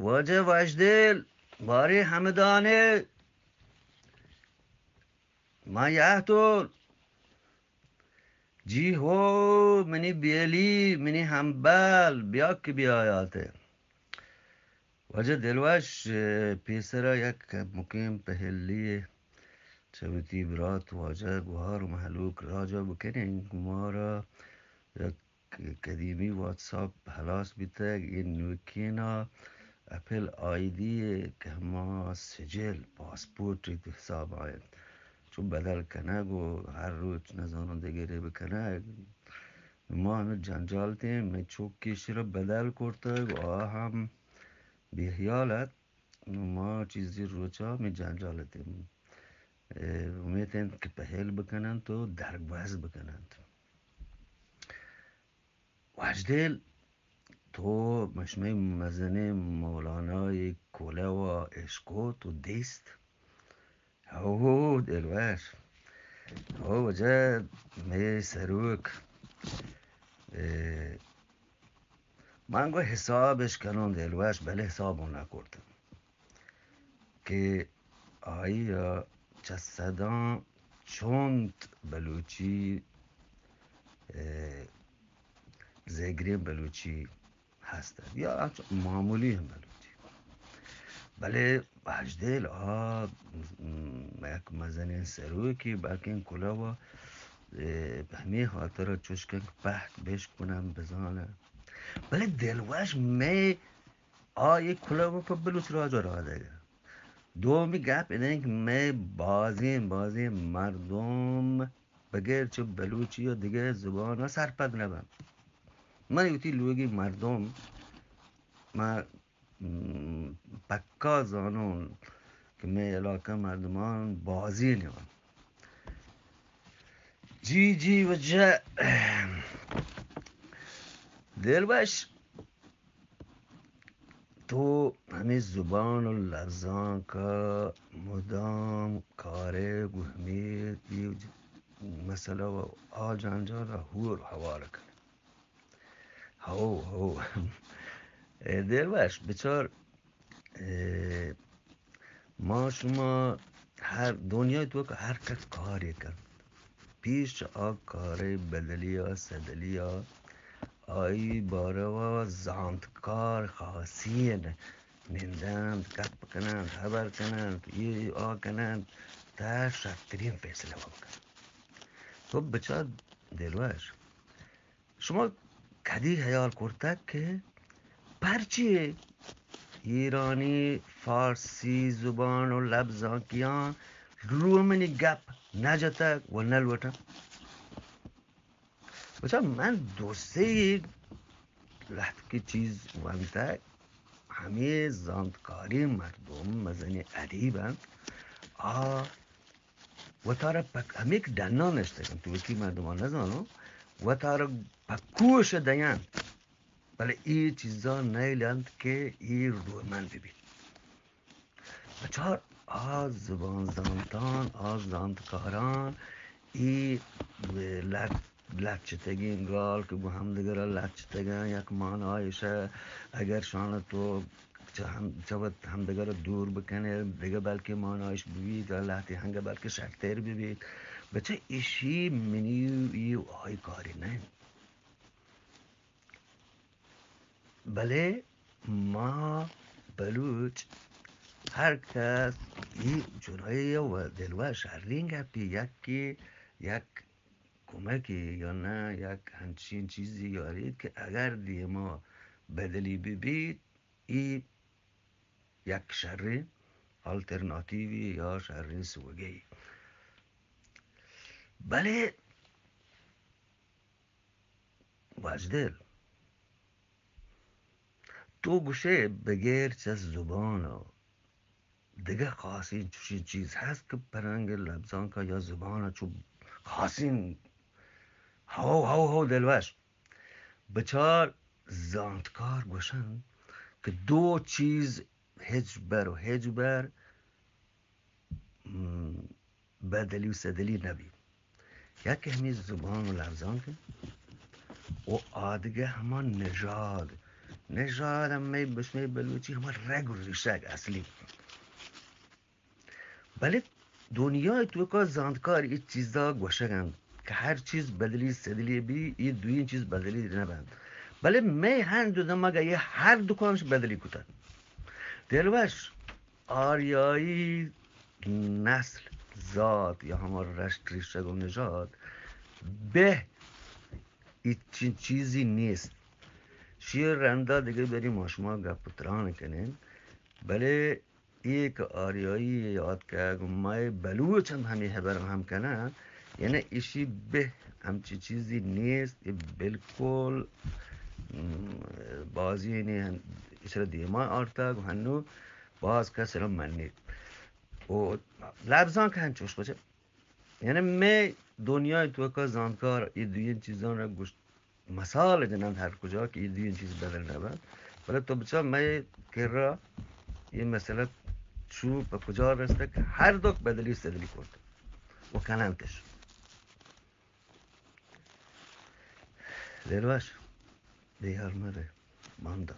واجہ وشدل، باریں ہمدانے، من یہتون، جی ہو، منی بیلی، منی ہمبل، بیا کہ بیایات۔ واجہ دلوش، پیسرا یک مکیں پہلی چہ وتی برات واجہ گوہار و مہلوک راجا بکنیں، مارا یک کہ قدیمی واتساپ ہلاس بیتگ، اے نوکینا اپل آئی ڈی ء کہ ہما سجل پاسپورٹ ء حساب ء انت، چو بدل کنگ و ہر روچ نزاناں دگرے بکنگ۔ ما ہمے جنجال تیں، مئے چوک ایشرا بدل کرتگ و آ ہم بے حیال ات۔ ما چیزی روچا ہمے جنجال تیں۔ اے، امیت انت کہ پہل بکننت و درگوز بکننت۔ وشدل، تو مشمئے مزنیں مولانا ء کلہ و اشکوت و دیست؟ ہو دلوش، ہو واجہ مئے سروک، اے، من گو حسابش کنوں دلوش، بلے حساب نہ کرتم کہ آئی ء چہ صداں چنت بلوچی، اے، زیگریں بلوچی ہست انت یا انچو معمولی ہم بلوچی، بلے وشدل آ، م، یک مزنیں سروکی بلکیں کلہ و، اے، ہمے خاطر چوش کن کہ پہک بش کنم بزانم۔ بلے دلوش مئے آ یک کلہ و پہ بلوچ راج و رادگ۔ دومی گپ انیں کہ مئے بازیں، بازیں مردم بغیر چہ بلوچی و دگہ زبان سرپد نہ بنت۔ من وتی لوگی مردم، من، م، پکا زانون کہ مئے علاقہ مردمان بازی نہ بنت۔ جی، جی، واجہ دلوش، تو ہمے زبان و لبزانک ء مدام کارئے گوں ہمے اے مسئلہ و آ جنجال ء ہور حوالہ کن۔ ہو، ہو۔ اے دلوش، بچار، اے، ما شما ہر دنیای توک ہر کس کارے کنت، پیش چہ آ کارئے بدلی ء سدلی ء آئی باروا زانتکار خاصین نندنت، گپ کننت، ہبر کننت، اے آ کننت، تا شرترین فیصلہ وا بکنت۔ تو بچار دلوش، شما کدی ہیال کرتگ کہ پرچے ایرانی فارسی زبان و لبزانکیاں رومنی گپ نہ جتگ و نہ لوٹاں؟ بچار من دو سے لہتکی چیز ونتگ، ہمے زانتکاریں مردم مزنیں ادیب انت، آ وتارا پہ ہمیک ڈنان نشتگ انت، توکی مردمان نزانو، وتارا پہ کوش دینت، بلے اے چیزاں نیلنت کہ اے رومند ببیت۔ بچار آ زبان زانتان، آ زانتکاران، اے لٹ-، لچتگیں گال کہ گوں ہمدگرا لچتگاں، یک مانایش ء اگر شان تو چہ ہم-، چہ وت ہمدگرا دور بکنے، دگہ بلکیں مانایش ببیت، لہتے ہنگہ بلکیں شرتر ببیت۔ بچہ ایشی منی و ای و آئی کاری نہ انت۔ بلے ما بلوچ ہر کس ای چنائی و دلوا شرین گپی یکی یک کمکی یا نہ یک ہنچین چیزی یاریت کہ اگر دیما بدلی ببیت، ای یک شریں آلترناتیوی یا شریں سوگے۔ بلے واجدل، تو گوشے بغیر چہ زبان ء دگہ خاصیں چوشیں چیز ہست کہ پرنگ لبزانک ء یا زبان ء چو خاصیں؟ ہو، ہو، ہو، دلوش۔ بچار زانتکار گوشنت کہ دو چیز ہچبر و ہچبر، م، بدلی و سدلی نہ بیت۔ یکے ہمے زبان و لبزانک انت و آدگہ ہما نژاد، نژاد ہمے بشمے بلوچی ہما رگ و ریشگ اصلی. بلے دنیا توکا زانتکار اے چیزا گوشگ انت کہ ہر چیز بدلی سدلی بی، اے دوئیں چیز بدلی نہ بنت. بلے مئے ہند و دمگ اے ہر دکانش بدلی کتگ. دلوش، آریائی نسل، ذات یا ہما رشت ریشگ و نژاد بہ ہچین چیزی نیست. شیر رندا دگہ بری ما شما گپ و تران کنین، بلے اے کہ آریائی یاد کہ مئے بلوچ ہم ہمے ہبر ہم کنن، یعنی ایشی بہ ہمچی چیزی نیست، اے بالکل، م، بازینے ہن-، ایشرا دیما آرتگ، ہنو باز کس را منیت. و لبزاں کہ ہنچوش بچے، یعنی مئے دنیای توکا زانتکار اے دوئیں چیزاں را گوشت، مثال جنند ہر کجا کہ اے دوئیں چیز بدل نہ بنت. بلے تو بچار مئے کرا اے مسئلہ چو پہ کجا رستہ کہ ہر دوک بدلی سدلی کرت و کننتش. دلوش، بیہار مدے، باندا.